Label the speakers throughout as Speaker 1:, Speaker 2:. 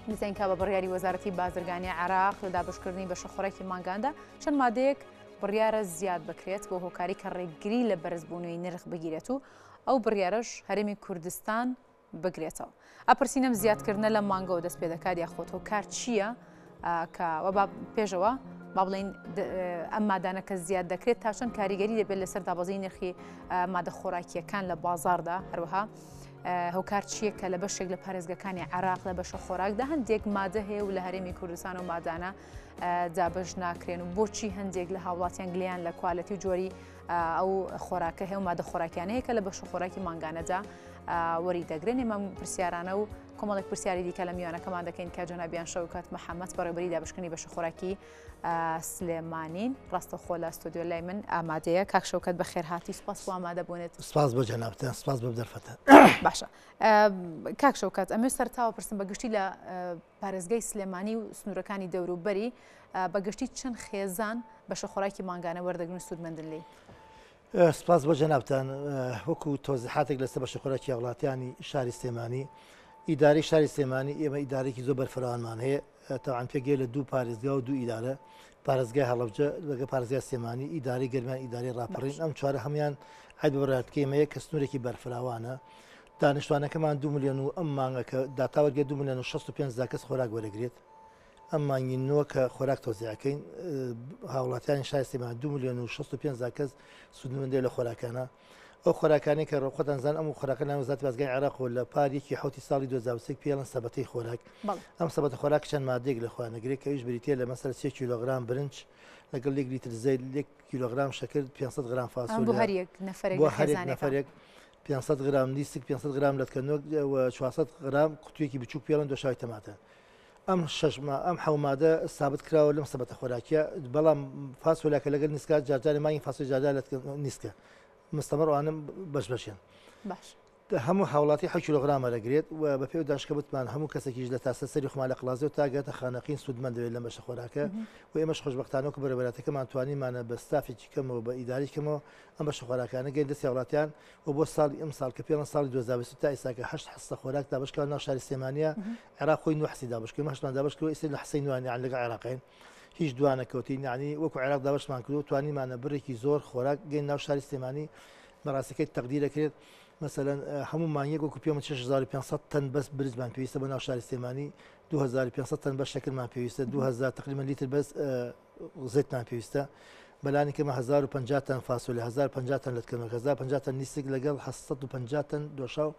Speaker 1: دەزانین کە بە بڕیاری وەزارەتی بازرگانی عێراق لە دابەشکردنی بەشە خۆراکی مانگاندا چەند مادەیەک بڕیارە زیاد بکرێت بۆ هۆکاری کە ڕێگری لە بەرزبوونەوەی نرخ بگیرێت و ئەو بڕیارەش هەرێمی کوردستان بگرێتەوە. ئەپرسین ئەم زیادکردنە لەم مانگەوە دەست پێ دەکات یاخود هۆکار چییە کە وە با پێشەوە با بڵین ئەم مادانە کە زیاد دەکرێت تا چەند کاریگەری دەبێت لەسەر دابەزینی نرخی مادە خۆراکیەکان لە بازاردا هەروەها هۆکار چییە کە لە بەشێک لە پارێزگەکانی عراق لە بەشە خۆراکدا هەندێک مادە هەیە و لە هەرێمی کوردستان و مادانە دابش ناکرێن و بۆچی هەندێک لە هاوڵاتیان گلیان لە کوالەتی و جۆری ئەو خۆراکە هەیە و مادە خۆراکیانەیە کە لە بەشە خۆراکی مانگانەدا وەری دەگرن ئێمە پرسیارانە و کۆمەڵێک پرسیاری دیکە لە میوانەکەمان دەکەین کە جەنابیان شەوکەت محەممەد بەڕێوبەری دابشکردنی بەشە خۆراکی سلێمانین ڕاستەوخۆ لە ستۆدیۆ لای من ئامادەیە کاک شەوکەت بەخێرهاتی سپاس بۆ ئامادەبوونت.
Speaker 2: سپاس بۆ جەنابتان سپاس بۆ دەرفەتە.
Speaker 1: باشە کاک شەوکەت ئەمێ سەرتاوە پرسم بە گشتی لە پارێزگای سلێمانی و سنوورەکانی دەوروبەری بە گشتی چەند خێزان بەشە خۆراکی مانگانە وەردەگرن و سوودمەندن لێی؟
Speaker 2: سپاس بۆ جەنابتان وەکو تۆزیحاتێک لەسەر بەشە خۆراکی هاوڵاتیانی شاری سلێمانی ئیدارەی شاری سلێمانی ئێمە ئیدارێکی زۆر بەرفراوانمان هەیە تاوان پێگەیە لە دوو پارێزگا و دوو ئیدارە پارێزگای هەڵەبجە لەگە پارێزگای سلێمانی ئیدارەی گەرمیان ئیدارەی ڕاپەڕین ئەم چوارە هەموان عیب بەڕێتکەیمەیە کە سنوورێکی بەرفراوانە دانیشتوانەکەمان دو ملیۆن و ئەم مانگە کە داتا وەرگێت دو ملیۆن و 65 هەزار کەس خۆراک وەرەگرێت ئەم مانگی نۆ کە خۆراک تەوزیعەکەین هاوڵاتیانی شاری سلێمانی 2 ملیۆن و 65 هەزار کەس سوودمەندە لە خۆراکانە ئەو خۆراکانەی کە خۆتان زان ئەم خۆراکە لە وەزارەتی بازرگانی عێراق و لە پار یەکی حوتی ساڵی 2023 پێڵن سەبەتەی خۆراک ئەم سەبەتە خۆراک چەند مادەیەک لە خۆیان دەگرێت کە ئەویش بریتییە لە مەسەلەن 3 کیلۆگرام برنج لەگەڵ یەک لیتر زەیت یەک کیلۆگرام شەکر 500 غرام فاسۆلیا
Speaker 1: بۆ هەر یەک نەفەرێک
Speaker 2: بۆ هەر یەک نەفەرێک 500 غرام نیسک 500 غرام لەتکە نۆک و 400 غرام قوتوویەکی بچووک پێڵن دۆشاوی تەماتە ئەم شەش ما ئەم حەو مادە سابت کراوە لەم سەبەتە خۆراکیە بەڵام فاسۆلیاکە لەگەل نیسکا جارجارێ مانگی فاسۆلی جارجار لە نیسکە مستەمەڕ ئەوانە بەش بەشێن
Speaker 1: باش
Speaker 2: هەموو هاوڵاتی حە کیلۆغرام وەرەگرێت و بە پێ داشکە بتمان هەموو کەسێکیش لە تاسە سەری خۆمان لە قڵازێ و تا گاتە خانەقین سوودمەند دەبێت لەم بەشە خۆراکە و ئێمەش خۆشبەختانە وەکو بەرێوەبەراتەکەمان توانیمانە بە ستافێکی کەمەوە بە ئیداری کەمەوە ئەم بەشە خۆراکانە گەین دەستی هاوڵاتیان و بۆ ساڵی ئەمساڵ کە پێڵەن ساڵی 2020 تا ئێستا کە هەشت حصە خۆراک دابەشکراوە ناو شاری سلێمانیە عێراق خۆی نۆ حسی دابەش کرد هەشتمان دابەش کردووە ئێستا لە حسەی نوان یان لەگەڵ عێراقین هیچ دوانەکەوتین یعنی وەکو عێراق دابەشمان کردو توانیمانە بڕێکی زۆر خۆراک گەین ناو شاری سلێمانی بەڕاستەکەی تەقدیر دەکرێت مەسەلەن هەموو مانگێک وەکو پێم 6500 تەن بەس برجمان پێویستە بۆ ناو شاری سلێمانی 2500 تەن بەس شەکرمان پێویستە 2000 تقریبا لیتر بەس زەیتمان پێویستە بەلانی کەمە 1050 تەن فاسۆلیا 1050 تەن لەتکەنۆک 1050 تەن نیسک لەگەڵ 850 تەن دۆشاو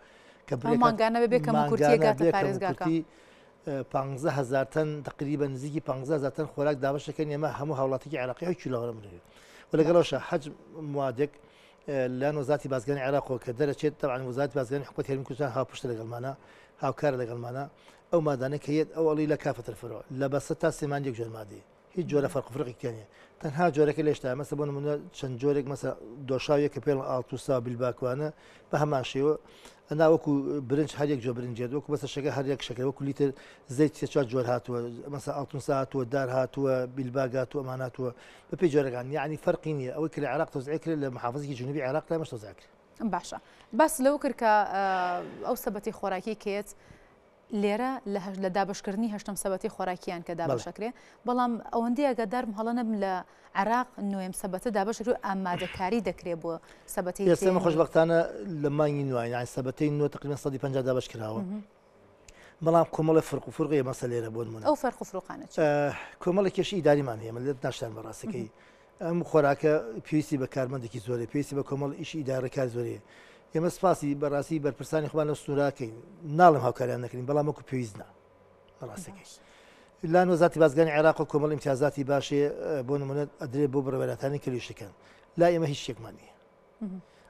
Speaker 1: کە برێک مانگانە بێ کەموکورتییەک
Speaker 2: مانگانە
Speaker 1: گاتە
Speaker 2: بێ
Speaker 1: پارێزگاکە.
Speaker 2: کەموکورتی 15000 تەن تقریبا نزیکی 15000 تەن خۆراک دابەش دەکەین ئێمە هەموو هاوڵاتیکی عێراقی حەوت کیلۆغرام دەبێت و لەگەڵەوەشە حەج موادێک لەلایەن وەزارەتی بازرگانی عێراقەوە کە دەرەچێت تەبعەن وەزارەتی بازرگانی حکومەتی هەرێمی کوردستان هاوپشتە لەگەڵمانە هاوکارە لەگەڵمانە ئەو مادانە کە یەت ئەو ئەڵی لە کافەتر فرۆ لە بەسە تا سلێمانی یەک جۆر مادەیە هیچ جۆرە فەرق و فرقێک تیا نییە تەنها جۆرەکە لێشتا مەسە بۆ نمونە چەند جۆرێک مەسە دۆشاویە کە پێڵ ئاڵتوسا بیلباکوانە بە هەمان شێوە ئەنا وەکو برنج هەر یەک جۆ برنجێت وەکو بەسە شەکە هەر یەک شەکر وەکو لیتر زەیت سێ چوار جۆر هاتووە مەسە ئاڵتونسا هاتووە دار هاتووە بیلباگ هاتووە ئەمان هاتووە بە پێی جۆرەکان یعنی فەرقی نییە ئەوەی کە لە عێراق تەوزیع کرێت لە محافظێکی جنوبی عێراق لای مەش تەوزیع کرێت.
Speaker 1: باشە باس لەوە کرد کە ئەو سەبەتی خۆراکی کێت لێرە لە لە دابەشکردنی هەشتەم سەبەتی خۆراکیان کە دابەشەکرێ بەڵام ئەوەندەی ئاگادارم هەڵە نەبم لە عێراق نۆیەم سەبەتە دابەش دەکرێ و ئامادەکاری دەکرێ بۆ سەبەتەی
Speaker 2: ئێستا ئێمە
Speaker 1: دێن.
Speaker 2: خۆشبەختانە لە مانگی نوای یانی سەبەتەی نۆ تقریبا 150 دابەش کراوە بەڵام کۆمەڵە فرق و فرقی مەسە لێرە بۆ نمونە
Speaker 1: ئەو فەرق و فروقانە چین؟
Speaker 2: کۆمەڵە کێشەی ئیداریمان هەیە من لێت ناشتان بە ڕاستەکەی ئەم خۆراکە پێویستی بە کارمەندێکی زۆرە پێویستی بە کۆمەڵ ئیشی ئیدارە کار زۆرەیە ئێمە سپاسی بەڕاستی بەرپرسانی خۆمان لەو سنووراکەین ناڵم هاوکاریان نەکردین بەڵام وەکو پێویست نا بەڕاستەکەی لان وەزارەتی بازرگانی عێراق و کۆمەڵ ئیمتیازاتی باشێ بۆ نمونە ئەدرێ بۆ بڕێوەراتانی کلیشەکان لا ئێمە هیچ شتێکمان نییە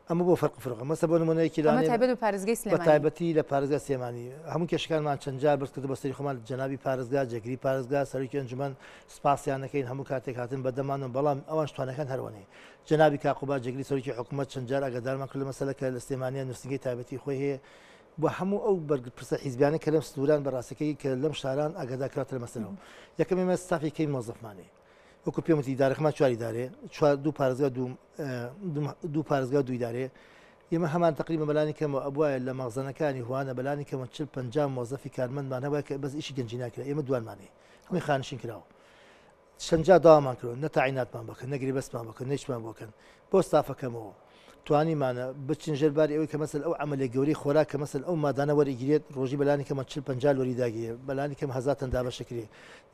Speaker 2: ئەمە بۆ فەرق فرقە مەسە بۆ نمونەیەکی
Speaker 1: ئەمە تایبەت بە پارێزگای
Speaker 2: بە
Speaker 1: سلێمانی
Speaker 2: تایبەتی لە پارێزگای سلێمانی هەموو کێشەکانمان چەند جار بەرز کردو بە سەری خۆمان جەنابی پارێزگا جێگری پارێزگا سەرۆکی ئەنجومەن سپاسیان دەکەین هەموو کاتێک هاتن بەدەمان و بەڵام ئەوانش توانەکان هەروەنەیە جەنابی کاقوبا جێگری سەرۆکی حکوومەت چەند جار ئاگادارمان کرد لە مەسەلەکە لە سلێمانیە نووسینگەی تایبەتی خۆی هەیە بۆ هەموو ئەو بەرپرسە حیزبیانە کە لەم سنووران بە ڕاستەکەی کە لەم شاران ئاگادار کراوەتە لە مەسەلەوە یەکەم ئێمە ستافی کەی مۆزەفمان هەیە وەکو پێم وتی ئیدارەکەمان چوار ئیدارەیە چوار دوو پارێزگا دوو دوو پارێزگا دوو ئیدارەیە. ئێمە هەمان تەقریبەن بەلانی کەمەوە ئەبوایە لە مەخزەنەکانی هوانە بەلانی کەمەوە 40 50 مۆزەفی کارمەندمان هەبوایە کە بەس ئیشی گەنجینە کرا ئێمە دوانمان هەیە هەمووی خانشین کراوە چەند جار داوامان کردوە نە تەعیناتمان بکەن نە گرێبەستمان بکەن نە هیچمان بۆ کەن بۆ ستافەکەمەوە توانیمانە بچین ژێر باری ئەوەی کە مەسەل ئەو عەمەلێ گەورەی خۆراک کە مەسەل ئەو مادانە وەرئگیرێت ڕۆژی بەلانی کەمە 40 50 لۆری داگیرێ بەلانی کەم هەزار تەن دابەشەکرێ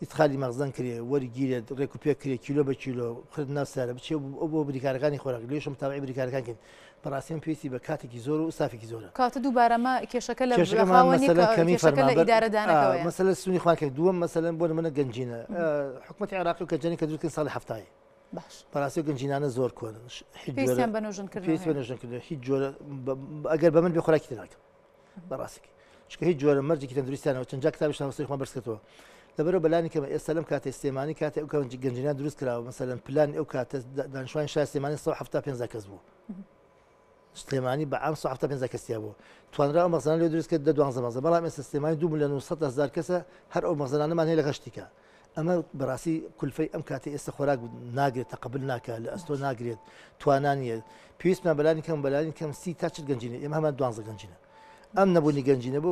Speaker 2: ئیدخالی مەخزەن کرێ وەرگیرێت ڕێک و پێک کرێ کیلۆ بە کیلۆ خرت ناو سیارە بچێ ئەو بۆ بریکارەکانی خۆراک لێش متابعی بریکارەکان کەین بەڕاستی من پێویستی بە کاتێکی زۆر و ستافێکی زۆرە.
Speaker 1: کەواتە دووبارە ئەمە کێشەکە لە کێشەکەمان خاوەنی
Speaker 2: مەسەلەن کەمی
Speaker 1: کێشەکە لە
Speaker 2: فەرمانبەر
Speaker 1: ئیدارەدانەکەوەیە.
Speaker 2: مەسەلە سونی خوان کە دووەم مەسەلەن بۆ نمونە گەنجینە حکومەتی عێراقی و گەنجینە کە دروست کردن ساڵی حەفتایە
Speaker 1: باش
Speaker 2: بەڕاستی و گەنجینانە زۆر کۆنن هیچ جۆرە
Speaker 1: پێویستیان بە نۆژەنکردنەوە
Speaker 2: پێویست بە
Speaker 1: هەیە.
Speaker 2: نۆژەنکردنەوە هیچ جۆرە ئەگەر بە من بێ خۆراکی تێ ناکەم بەڕاستی چونکە هیچ جۆرە مەرجێکی تەندروستیانەوە چەند جار کتابیشتان بەسەری خۆمان بەرز کردەوە لەبەرەوە بەلانی کەمە ئێستا لەم کاتەی سلێمانی کاتێ ئەو گەنجینان دروست کراوە مەسەلەن پلانی ئەو کاتە دانیشتوانی شاری سلێمانی 175 کەس بوو سلێمانی بە عام 175 کەس تیا بوو توانرا ئەو مەخزەنە لێ دروست کرد دە دوانزە مەخزەن بەڵام ئێستا سلێمانی 2 ملیۆن و 100 هەزار کەسە هەر ئەو مەخزەنانەمان هەیە لە غەشتیکە ئەمە بەڕاستی کولفەی ئەم کاتی ئێستا خۆراک ناگرێت تەقبل ناکە لە ئەستۆ ناگرێت توانا نییە پێویستمان بەلانی کەم بەلانی کەم سی تا 40 گەنجینە ئێمە هەمان دوانزە گەنجینە ئەم نەبوونی گەنجینە بۆ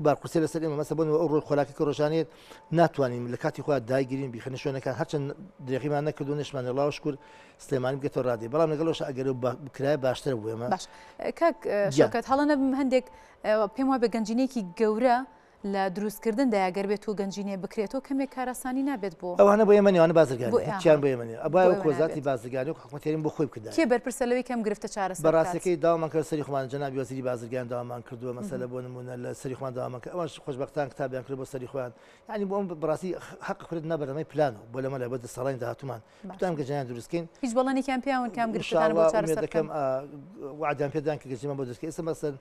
Speaker 2: بارقورسیە لەسەر ئێمە مەسە بۆ ئەو ڕۆی خۆراکی کە ڕۆژانێت ناتوانین لە کاتی خۆیان دایگرین بیخەنە شوێنەکان هەرچەند درێغیمان نەکردو نشمان ڵاو شکر سلێمانی بگێتەوە ڕادێ بەڵام لەگەڵەوە ئەگەر بکرایە باشتر بوو ئێمە
Speaker 1: باش کاک شەوکەت هەڵە نەبم هەندێک پێم وابێ گەنجینەیەکی گەورە لە دروستکردندایە گەر بێت و گەنجینەیە بکرێتەوە کەمێک کارئاسانی نابێت بۆ
Speaker 2: ئەوانە بۆ ئێمە نیە ئەوانە بازرگانین هیچیان بۆ ئێمە نیە ئەبوایە وەک وەزارەتی بازرگانی وەک حکومەتی هەرێم بۆ خۆی بکردایە.
Speaker 1: کێ بەرپرسە لەوەی کە ئەم گرفتە چارەسەر بکات؟
Speaker 2: بەڕاستەکەی داوامان کرد سەری خۆمان جەنابی وەزیری بازرگانی داوامان کردووە مەسەلە بۆ نموونە لە سەری خۆمان داوامان کرد ئەوانش خۆشبەختان کتابیان کرد بۆ سەری خۆیان یانی بۆ ئەم بەڕاستی حەق خورێت نا بەرنامەی پلان و بۆ لەمە لە بۆ دە ساڵانی داهاتوومان بتوانین گەنجینەیان دروست کەین.
Speaker 1: هیچ بەڵێنێکیان پێیاون کە ئەم گرفتانە بۆ
Speaker 2: ئینشاڵڵا
Speaker 1: چارەسەر
Speaker 2: ئومێد
Speaker 1: بکەن؟
Speaker 2: دەکەم وەعدیان پێدان کە گەنجینەمان بۆ دروست کەین ئێستا مەسەلەن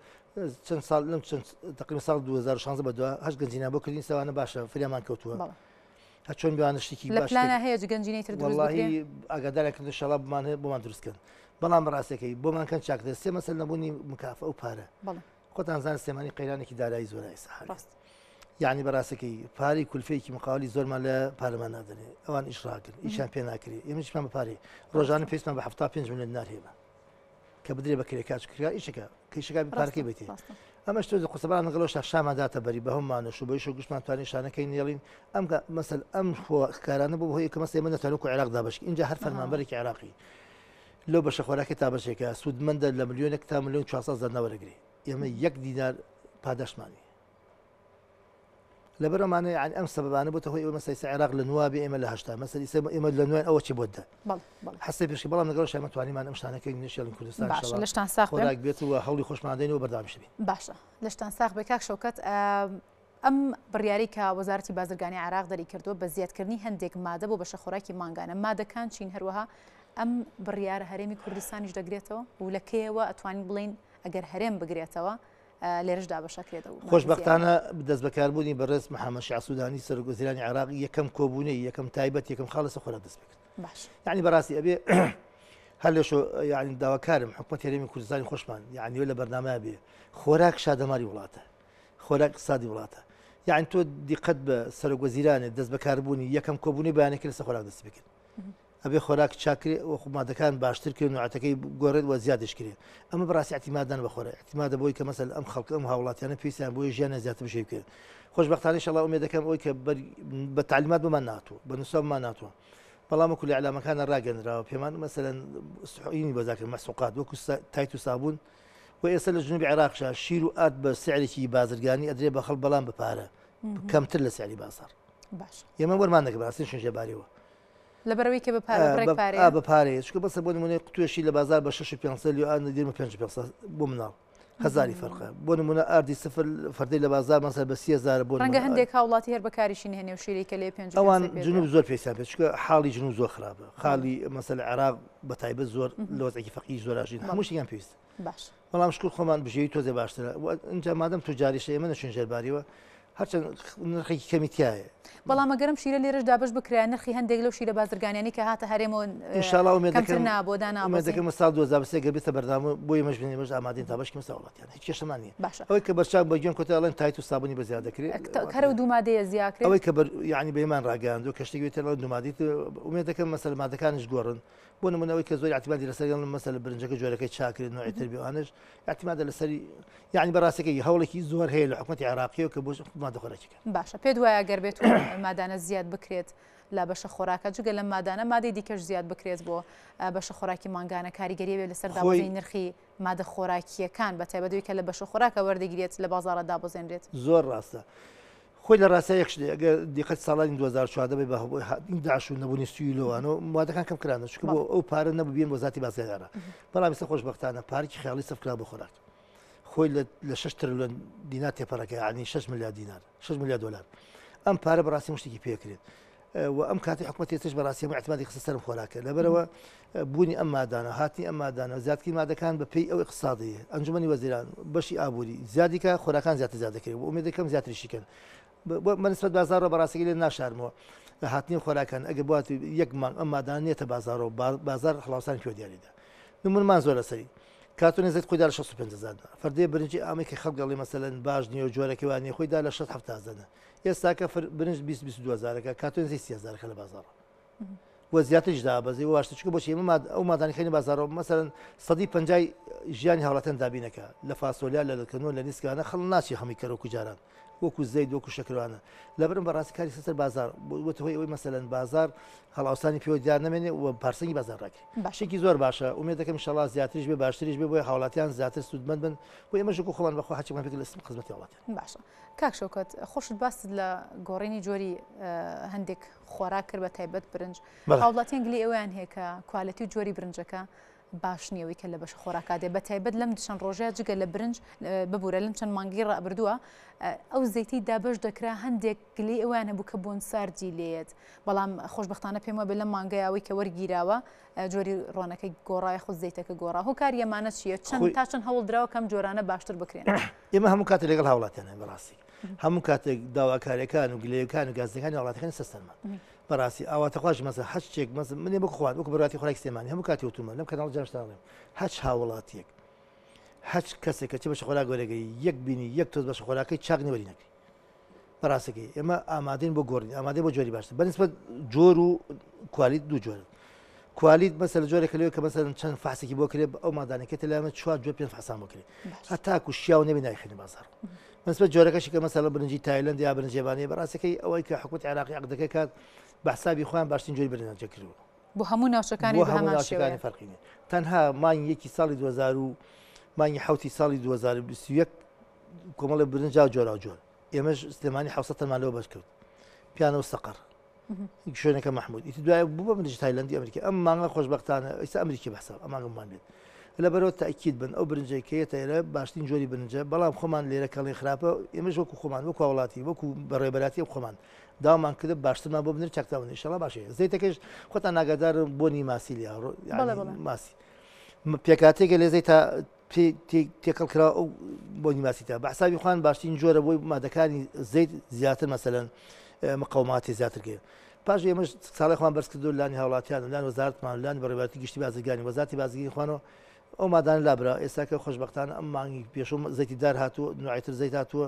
Speaker 2: چەند ساڵ لەم چەند تقریبا ساڵ 2016 بە دوا هەشت گەنجینە بۆ کردین سەوانە باشە فریامان کەوتووە هەر چۆن بێوانە شتێکی
Speaker 1: لە پلانە هەیە گەنجینەی تر دروست بکرێ
Speaker 2: وەڵاهی ئاگاداریان کردن شەڵا بمان هەیە بۆمان دروست کەن بەڵام ڕاستەکەی بۆمان کەن چاکتر سێ مەسەل نەبوونی مکافە ئەو پارە خۆتان زان سلێمانی قەیرانێکی دارایی زۆرە ئێستا حالی
Speaker 1: ڕاست
Speaker 2: یعنی بەڕاستەکەی پارەی کولفەیەکی مقاولی زۆرمان لە پارەمان نادەنێ ئەوان ئیش ڕاگرن ئیشیان پێ ناکرێ ئێمەشمان بە پارەی ڕۆژانە پێویستمان بە 75 ملیۆن دینار هەیە کە بدرێ بە کرێکار چونکە کرێکار ئیشەکە کە ئیشەکە پارەکەی بێتێ ئەمەش تۆزێ قورسە بەڵام لەگەڵ ئەوشا شامان داتە بەری بە هەموومان و شوبەیش و گشتمان توانین شانەکەی نێڵین ئەم مەسەل ئەم کارانە بۆ هۆی کە مەسەل ئێمە نەتوانین وەکو عێراق دابەش اینجا هەر فەرمانبەرێکی عێراقی لەو بەشە خۆراکی تا بەشێکە سوودمەندە لە ملیۆنێک تا ملیۆن 400 هەزار نەوەرەگرێ ئێمە یەک دینار پاداشتمان نییە لەبەر ئەمانە یعنی ئەم سەبەبانە بۆتە هۆی ئەوەی مەسەلەی عێراق لە نوا بێ ئێمە لە هەشتا مەسەلەی ئێستا ئێمە لە نوای ئەوە چی بۆت دە حەسەی پێشکی بەڵام لەگەڵ شایمە توانیمان ئەم شتانە کەین نشێڵین کوردستان
Speaker 1: باشە لەشتان ساخ بێ
Speaker 2: خۆراک بێت و هەوڵی خۆشمان دەین و بەردەوامیش بین
Speaker 1: باشە لەشتان ساخ بێ کاک شەوکەت ئەم بڕیاری کە وەزارەتی بازرگانی عێراق دەری کردووە بە زیادکردنی هەندێک مادە بۆ بەشە خۆراکی مانگانە مادەکان چین هەروەها ئەم بڕیارە هەرێمی کوردستانیش دەگرێتەوە و لە کەیەوە ئەتوانین بڵێین ئەگەر هەرێم بگرێتەوە لێرەش دابەشەکرێت ئەو مادە زیادە.
Speaker 2: خۆشبەختانە دەستبەکاربوونی بەڕێز محەمەد شیاع سودانی سەرۆک وەزیرانی عێراق یەکەم کۆبوونەی یەکەم تایبەت یەکەم خاڵ لەسەر خۆراک دەست پێکرد.
Speaker 1: باش.
Speaker 2: یعنی بەڕاستی ئەبێ هەر لەشۆ یعنی داواکارم حکومەتی هەرێمی کوردستانی خۆشمان یعنی لە بەرنامە بێ خۆراک شادەماری وڵاتە خۆراک اقتصادی وڵاتە یعنی تۆ دیقەت بە سەرۆک وەزیرانێ دەست بەکاربوونی یەکەم کۆبوونەی بەیانەکە لەسەر خۆراک دەست پێکرد. ئەبێ خۆراک چاک کرێ و خو مادەکان باشتر کرێن و نوعەتەکەی بگۆڕێت و زیادش کرێ ئەمە بەڕاستی اعتیمادان بە خۆرە اعتیمادە بۆی کە مەسەل ئەم خەڵکە ئەم هاوڵاتیانە پێویستیان بۆی ژیانە زیاتر بژێوی بکرێن خۆشبەختانە ئینشاڵڵا ئومێد دەکەم ئەوەی کە بە تعلیمات بۆمان ناتوە بە نووسراو بۆمان ناتوە بەڵام وەکو لە ئیعلامەکانە ڕاگەنراوە پێمان مەسەلەن سحوینی بەزاکرد مەسوقات وەکو تایت و سابوون و ئێستا لە جنوبی عێراقشا شیر و ئارد بە سعرێکی بازرگانی ئەدرێ بە خەڵک بەڵام بە پارە کەمتر لە سعری بازار
Speaker 1: باش
Speaker 2: ئێمە وەرمان دەکرد بەڕاستی شنژێباریەوە
Speaker 1: لەبەرئەوەی کە بە پارە بڕێک پارەیە؟
Speaker 2: بە پارەیە چونکە بەسە بۆ نمونە قوتوێشی لە بازار بە 6 500 لیو ئان دێمە 5 500 بۆ مناڵ هەزاری فەرقە بۆ نمونە ئاردی سفر فەردەی لە بازار مەسەر بە 3000 بۆ
Speaker 1: ڕەنگە هەندێک هاوڵاتی هەر بەکاریشی نهێنێ و شیری کە لێ پێنج
Speaker 2: ئەوان جنوب زۆر پێویستیان پێ چونکە حاڵی جنوب زۆر خراپە خاڵی مەسەل عێراق بە تایبەت زۆر لە وەزعێکی فەقیر زۆر ئاژین هەموو شتێکیان پێویستە
Speaker 1: باش
Speaker 2: بەڵام شکر خۆمان بژێوی تۆزێ باشترە اینجا مادەم توجاریشە ئێمە نەچوین ژێرباریەوە. هەرچەند نرخێکی کەمی تایە.
Speaker 1: بەڵام ئەگەر ئەم شیرە لێرەش دابەش بکرایە نرخی هەندێک لەو شیرە بازرگانیانەی کە هاتە هەرێمەوە
Speaker 2: ئینشاڵا ئومێد
Speaker 1: کەمتر
Speaker 2: دەکەم
Speaker 1: نا بۆ
Speaker 2: ئومێد
Speaker 1: دانابەزێ.
Speaker 2: دەکەم ساڵ 2023 گەر بێتە بەرنامە بۆ ئێمەش بێن ئێمەش ئامادەین تا بەشکەم سا وڵاتیان هیچ کێشەمان نییە
Speaker 1: باشە.
Speaker 2: ئەوەی کە بەرچاو بە گوێم کەوتە ئەڵێن تایت و سابونی بە زیاد دەکرێت
Speaker 1: هەر ئەو دوو مادەیە زیاکرێت
Speaker 2: ئەوەی کە بەر یعنی بە ئێمان ڕاگەیاندووە کە شتێک بێتە ئەڵێن دوو مادەی تر ئومێد دەکەم مەسەلە مادەکانیش گۆڕن بۆ نمونە ئەوەی کە زۆر اعتمادی لەسەر گەڵن مەسەلە برنجەکە جۆرەکەی چاکرێت نوعی تر بێ ئەوانەش اعتمادە لەسەری یعنی بەڕاستەکەی هەوڵێکی زۆر هەیە لە حکومەتی عێراقیەوە کە بۆ مادە خۆراکیەکان.
Speaker 1: باشە پێت وایە گەر بێت و مادانە زیاد بکرێت لە بەشە خۆراکە جگە لەم مادانە مادەی دیکەش زیاد بکرێت بۆ بەشە خۆراکی مانگانە کاریگەری بێت لەسەر
Speaker 2: خۆی
Speaker 1: دابەزینی نرخی مادە خۆراکییەکان بە تایبەت ئەوی کە لە بەشە خۆراکە وەردەگیرێت لە بازاڕە دابەزێنرێت؟
Speaker 2: زۆر ڕاستە. خۆی لە ڕاستیا یەک شتێ ئەگەر دیقەت ساڵانی 2014 بێ بە هۆی هاتنی داعش و نەبوونی سویلۆوانە و مادەکان کەم کرانە چونکە بۆ ئەو پارە نەبوو بێن بۆ زاتی بازرگانە بەڵام ئێستا خۆشبەختانە پارێکی خەیاڵی سەرف کرا بۆ خۆراک خۆی لە 6 ترلیۆن دینار تێپەڕەکە یعنی 6 ملیار دینار 6 ملیار دلار ئەم پارە بەڕاستی مشتێکی پێکرێت و ئەم کاتی حکومەتی ئێستاش بەڕاستی هەموو اعتمادی خستە سەرم خۆراکە لەبەرەوە بوونی ئەم مادانە هاتنی ئەم مادانە زیادکردنی مادەکان بە پێی ئەو اقتصادی ئەنجومەنی وەزیران بەشی ئابووری زیادیکە خۆراکان زیاتر زیاد دەکرێت و ئومێد دەکەم زیاتریشی کەن بە نسبەت بازاڕەوە بەڕاستیگە لێ ناشارمەوە هاتنی خۆراکان ئەگەر بوات یەک مانگ ئەم مادانە نێتە بازاڕەوە بازار هەڵاوسانی پێوە دیاریدا نمونمان زۆر لەسەری کارتۆنی زەیت خۆی دا لە 65 هەزار فەردەی برنجی ئامەی کە خەڵک دەڵێ مەسەلەن باش نییە و جۆرەکەی وانیە خۆی دا لە 60 70 هەزار ئێستاکە برنج 20 22 هەزارەکە کارتۆنی زەیت 30 هەزارەکە لە بازاڕ و زیاتریش دابەزی و باشتر چونکە بۆچی ئێمە ئەو مادانی خەینە بازاڕەوە مەسەلەن سەدی پەنجای ژیانی هاوڵاتیان دابینەکە لە فاسۆلیا لە لەکەنۆ لە نیسکانە خەڵ ناچی هەمووی کەرۆک و جاران وەکو زەیت وەکو شەکروانە لەبرم بەڕاستی کاری سەر بازار بۆتە هۆی ئەوەی مەسەلەن بازار هەڵاوسانی پێوە دیار نەمێنێ و پارسەنگی بازار ڕاگری باشێکی زۆر باشە ئومێد دەکەم ئینشەڵا زیاتریش بێ باشتریش بێ بۆیە هاوڵاتیان زیاتر سوودمەند بن بۆ ئێمەش وەکو خۆمان بەخوا هەرچیمان پێ لە خزمەتی هاوڵاتیان.
Speaker 1: باشە کاک شەوکەت خۆشت باست لە گۆڕینی جۆری هەندێک خۆراک کرد بە تایبەت برنج هاوڵاتیان گلی ئەویان هەیە کە quality و جۆری برنجەکە باش نییە ئەوەی کە لە بەشە خۆراکا دێ بە تایبەت لەم چەند ڕۆژەیە جگە لە برنج ببوورە لەم چەند مانگی ڕابردووە ئەو زەیتی دابەش دەکرا هەندێک گلی ئەویان هەبوو کە بۆن ساردی لێت بەڵام خۆشببختانە پێم وابێ لەم مانگەیە ئەوەی کە وەرگیراوە جۆری ڕۆنەکەی گۆڕا یاخود زەیتەکە گۆڕا هۆکاری ئەمانە چییە چەند تا چەند هەوڵ دراوە کەم جۆرانە باشتر بکرێن؟
Speaker 2: ئێمە هەموو کاتێک لەگەڵ هاوڵاتیانین بەڕاستی هەموو کاتێک داواکاریەکان و گلەیەکان و گازەکانی هاوڵاتیەکانی سەرمان بەڕاستی ئاواتەخواش مەسە هەچ شتێک مەسە منێ بۆ خوان وەکو بەڕاتی خۆراکی سلێمانی هەموو کاتی وتومە لەم کەناڵ جاشتاڵێم هەچ هاوڵاتیەک هەچ کەسێک کە چ بەشە خۆراک وەرەگەی یەک بینی یەک تۆز بەشە خۆراکەی چاک نەوەری نەکەی بەڕاستەکەی ئێمە ئامادەین بۆ گۆڕین ئامادەین بۆ جۆری باشتر بەنسبەت جۆر و quality دوو جۆرن quality مەسەلە جۆرێکە لەوێ کە مەسەلەن چەند فەحسێکی بۆ کرێ ئەو مادانەکە تە لایمە چوار جۆر پێنج فەحسان بۆ کرێ هەتاکو شیاو نەبێ نایخەینە بازاڕ بەنسبەت جۆرەکەشی کە مەسەلەن برنجی تایلەند یا برنج یابانیە بەڕاستەکەی ئەوەی کە حکومەتی عێراقی عەقدەکە کات بە حسابی خۆیان باشترین جۆری برنجە کردووە
Speaker 1: بۆ هەموو ناوچەکانی
Speaker 2: بۆ هەموو ناوچەکانی فەرقی نیە تەنها مانگی یەکی ساڵی 2000 و مانگی حوتی ساڵی 2021 کۆمەڵی برنجا جۆراوجۆر ئێمەش سلێمانی حوسە تەنمان لەوە بەش کرد پیانە و سەقەر شوێنەکە مەحمود ئیتر دوای بوو بە برنج تایلەندی ئەمریکی ئەم مانگە خۆشبەختانە ئێستا ئەمریکی بەحساب ئەم مانگەمان بێت لەبەرەوە تاکید بن ئەو برنجەی کە یەتە ئێرە باشترین جۆری برنجە بەڵام خۆمان لێرە کەڵێن خراپە ئێمەش وەکو خۆمان وەکو هاوڵاتی وەکو بەڕێبەراتی خۆمان داوامان کرد باشترمان بۆ بنر چاکتاون ئینشەڵا باشە زەیتەکەش خۆتان ئاگادارن بۆنی ماسی لێ ماسی پێکاتێکە لێ زەیتە تێکەڵ کرا ئەو بۆنی ماسی تا بە حسابی خۆیان باشترین جۆرە بۆی مادەکانی زەیت زیاتر مەسەلەن مقاوماتی زیاتر کرد پاش ئێمەش ساڵی خۆمان بەرز کردو لانی هاوڵاتیان و لان وەزارەتمان لان بەڕێوەبەرایەتی گشتی بازرگانی وەزارەتی بازرگانی خوانەوە ئەو مادانە لابرا ئێستا کە خۆشبەختانە ئەم مانگی پێشوو زەیتی دار هاتووە نوعیتر زەیت هاتووە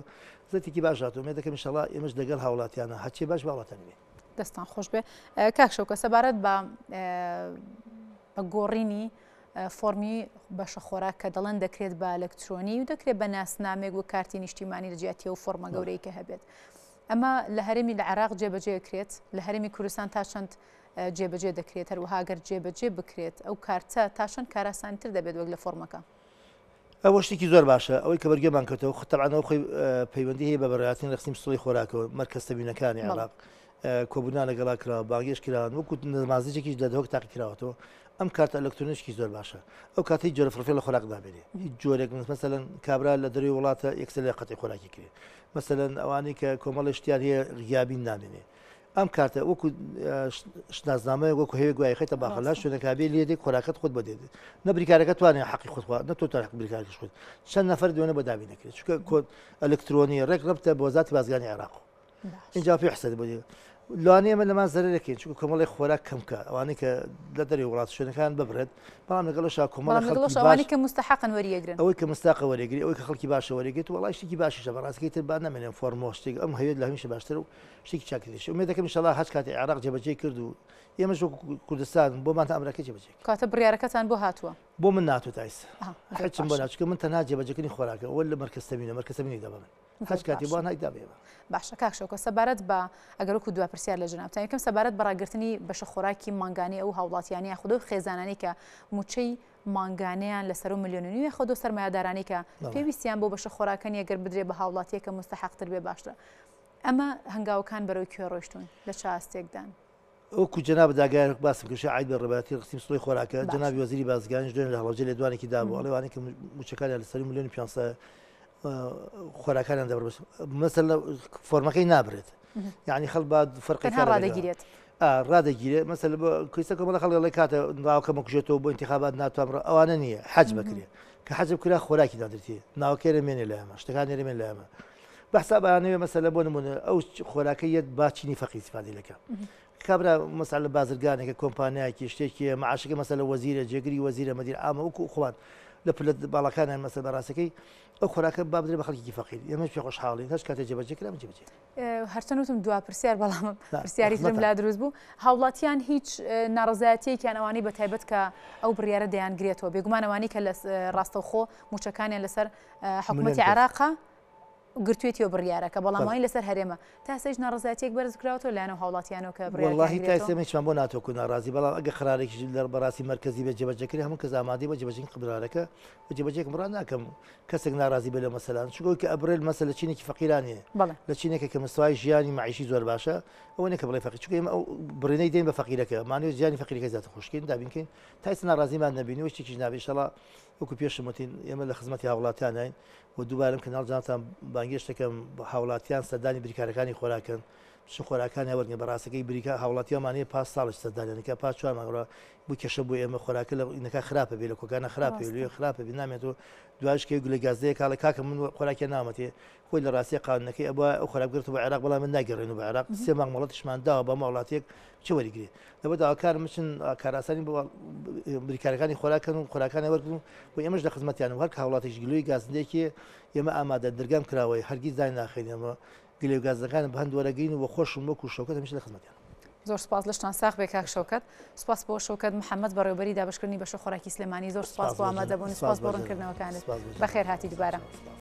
Speaker 2: زەیتێکی باش هاتووە ئومێد دەکەم ئینشەڵا ئێمەش لەگەڵ هاوڵاتیانە هەرچی باش بە هاوڵاتیان بێ.
Speaker 1: دەستان خۆش بێ کاک شەوکە سەبارەت بە بە گۆڕینی فۆرمی بەشە خۆراک کە دەڵێن دەکرێت بە ئەلکترۆنی و دەکرێت بە ناسنامێک و کارتی نیشتیمانی لە جیاتی ئەو فۆرمە گەورەی کە هەبێت. ئەمە لە هەرێمی لە عێراق جێبەجێ کرێت لە هەرێمی کوردستان تا چەند جێبەجێ دەکرێت هەروەها گەر جێبەجێ بکرێت ئەو کارتە تا چەند کاراسانتر دەبێت وەک لە فۆرمەکە؟
Speaker 2: ئەوە شتێکی زۆر باشە ئەوەی کە بەرگێمان کەوتەوە خۆ تەبعەن ئەوە خۆی پەیوەندی هەیە بە بەڕێوەبەرایەتی ڕێکخستنی پسوڵەی خۆراکەوە مەرکەز تەموینەکانی عێراق کۆبوونان لەگەڵا کراوە بانگێش کراون وەکو نمازجێکیش لە دهۆک تاقی کراوەتەوە ئەم کارتە ئەلکترۆنیشکی زۆر باشە ئەو کاتەی جۆرە فڕفێ لە خۆراک نابێنێ هیچ جۆرێک مەسەلەن کابرا لە دەروی وڵاتە یەکسەر لە قەتی خۆراکی کرێ مەسەلەن ئەوانەی کە کۆمەڵی شتیان هەیە غیابین نامێنێ. ئەم کارتە وەکو شناسنامەیەک وەکو هەیە گوایە خەیتە باخەلا شوێنەکە بێ لێ دێ خۆراکەت خۆت بۆ دێت نە بریکارەکە توانێ حەقی خۆت خوا نە تۆ توانێ حەقی بریکارەکەش خۆت چەند نەفەر دوێنێ بۆ دابین دەکرێت چونکە کۆد ئەلکترۆنی ڕێک ڕەبتە بۆ وەزارەتی بازرگانی عێراق اینجا پێ حسێت بۆ دێ لەوانەیە ئێمە لەمان زەرەرەکەین چونکە کۆمەڵی خۆراک کەم کە ئەوانەی کە لە دەرەوەی وڵات شوێنەکان ببرێت بەڵام لەگەڵشا کۆمەڵی
Speaker 1: بەڵام لەگەڵش
Speaker 2: خەڵکی باش
Speaker 1: ئەوانەی کە مستحقن وەریەگرن.
Speaker 2: ئەوەی کە مستاقە وەرێگری ئەوەی کە خەڵکی باشە وەرێگرێت وەڵای شتێکی باشیشە بەڕاستەکەی تر با نەمێنێن فۆرمۆ شتێک ئەم هەوێت لە هەمیشە باشترە و شتێکی چاکتریش ئومێد دەکەم ئینشەڵا هەچ کاتێ عێراق جێبەجێی کرد و ئێمەش وەکو کوردستان بۆمان تا ئەمرەکە جێبەجێ کرد.
Speaker 1: کەواتە بڕیارەکەتان بۆ هاتووە؟
Speaker 2: بۆ من ناتوو تا ئیستا
Speaker 1: ئەها زۆر
Speaker 2: هیچم بۆ
Speaker 1: باشە.
Speaker 2: ناتوو چونکە من تەنها جێبەجێکردنی خۆراکە وە لە مەرکەز تەمینە مەرکەز تەمینی دا بە من هەچ
Speaker 1: زۆر
Speaker 2: کاتێ
Speaker 1: باشە.
Speaker 2: بۆ هات دا بە ئێمە.
Speaker 1: باشە کاک شەوکەت سەبارەت بە ئەگەر وەکو دوا پرسیار لە جەنابتان یەکەم سەبارەت بە ڕاگرتنی بەشە خۆراکی مانگانەی ئەو هاوڵاتیانە یاخود ئەو خێزانانەی کە مووچەی مانگانەیان لە سەرو ملیۆن و نیوە یاخود ئەو سەرمایەدارانەی کە پێویستیان بۆ بەشە خۆراکە نییە گەر بدرێ بە هاوڵاتییەک کە موستەحەقتر بێ باشترە ئەمە هەنگاوەکان بەرەو کوێ ڕۆیشتوون؟ لە چ ئاستێکدان؟
Speaker 2: وەکو جەنابت ئاگایە وەک باسم کرد عاید بە ڕێبەرایەتی ڕێکخستنی سڵۆی خۆراکە جەنابی
Speaker 1: باشە.
Speaker 2: وەزیری بازرگانیش دوێنێ لە هەڵەبجە لێدوانێکی دابوو ئەڵێ ئەوانەی کە مووچەکانیان لە سەروو ملیۆن و 500 خۆراکانیان دەبڕ مەسەل فۆرمەکەی نابرێت یعنی خەڵ با فەرقی
Speaker 1: تەنها ڕادەگیرێت
Speaker 2: ڕادەگیرێت مەسەل کویستە کۆمەڵە خەڵک ئەڵێ کاتە ناوەکە مەکوژێتەوە بۆ انتخابات ناتوانم ئەوانە نییە حەج بکرێت کە حەج کرا خۆراکی نادرێت ناوەکەی رەمێنێ لە ئێمە شتەکانی رەمێن لە ئێمە بەحساب ئەیانەوێ مەسەلە بۆ نمونە ئەو خۆراکە یەت با چینی فەقیر استفادەی لەکە کابرا مەسەلە بازرگانێکە کۆمپانیایەکی شتێکی معاشەکە مەسەلە وەزیرە جێگری وەزیرە مەدیر عامە وەکو خۆمان لە پلە باڵاکانیان مەسەل بەڕاستەکەی ئەو خۆراکە با بدرێ بە خەڵکێکی فەقیر ئێمەش پێ خۆشحاڵین هەچ کاتێ جێبەجێ کرا جێبەجێ
Speaker 1: هەرچەند وتم دوا پرسیار بەڵام پرسیاری ترم لا دروست بوو هاوڵاتیان هیچ ناڕزایەتیەکیان ئەوانەی بە تایبەت کە ئەو بڕیارە دەیانگرێتەوە بێگومان ئەوانەی کە لە ڕاستەوخۆ موچەکانیان لەسەر حکوومەتی عێراقە گرتوێتیەوە بڕیارەکە بەڵام ئەوەی لەسەر هەرێمە تا ئێستاش ناڕەزایەتیەک بەرز کراوەتەوە لایەن و هاوڵاتیانەوە کە بڕیارەکەیان
Speaker 2: وەڵاهی تا
Speaker 1: گرێتەوە؟
Speaker 2: ئێستا هیچمان بۆ ناتوە کورد ناڕازی بەڵام ئەگەر قەرارێکیش لە بەڕاستی مەرکەزی بێت جێبەجێ کرێ هەموو کەس ئامادەی بۆ جێبەجێکردنی بڕیارەکە و جێبەجێکم ڕا ناکەم کەسێک ناڕازی بێ لەو مەسەلانە چونکە ئەوەی کە ئەبڕێت مەسەلە چینێکی فەقیرانەیە
Speaker 1: بەڵێ.
Speaker 2: لە چینێکە کە مستەوای ژیانی مەعیشی زۆر باشە ئەوە نیە کە بڵێ فەقیر چونکە ئێمە ئەو بڕینەی دێین بە فەقیرەکە مانەوێت ژیانی فەقیرەکە زیاتر خۆش کەین دابین کەین تا ئێستا ناڕازیمان نەبینیوە شتێکیش نابێ ئیشەڵا وەکو پێشم وتین ئێمە لە خزمەتی هاوڵاتیانین و دووبارەم کەناڵ جانتان بانگێشت دەکەم هاوڵاتیان سەردانی بریکارەکانی خۆراکەن بچن خۆراکانیان وەرگن بە ڕاستەکەی بریکا هاوڵاتیانمان هەیە پاس ساڵش سەردانیان دەکات پاس چوار مانگ ڕا بوو کێشە بۆ ئێمە خۆراکە لە ئینەکە خراپە بێ لە کۆکانە خراپە بێ لێ خراپە بێ نامێتەوە دوایش کە گولە گازەیە کاڵێ کاکە من خۆراکیان نامەتێ خۆی لە ڕاستیە قانونەکەی ئەبوا ئەو خۆراک بگرێتەوە بۆ عێراق بەڵام من ناگەڕێنەوە بۆ عێراق سێ مانگ مۆڵەتیشمان داوە بە هاوڵاتیەک چ وەریگرێ لەبەر داواکارم بچن کارئاسانی بۆ بریکارەکانی خۆراکەن و خۆراکانیان وەرگرن و ئێمەش لە خزمەتیان و هەر کە هاوڵاتیش گلۆی گازندەیەکی ئێمە ئامادە دەرگام کراوەی هەرگیز دای ناخەین ئێمە گلێ و گازەکان بە هەند وەرەگرین و خۆشم وەکو شەوکەت هەمیشە لە خزمەتیان.
Speaker 1: زۆر سپاس لەشتان ساغ بێ کاک شەوکەت. سپاس بۆ شەوکەت محەمەد بەڕێوەبەری دابەشکردنی بەشە خۆراکی سلێمانی زۆر سپاس بۆ ئامادەبوون سپاس بۆ ڕوونکردنەوەکانت. بەخێر هاتی دووبارە.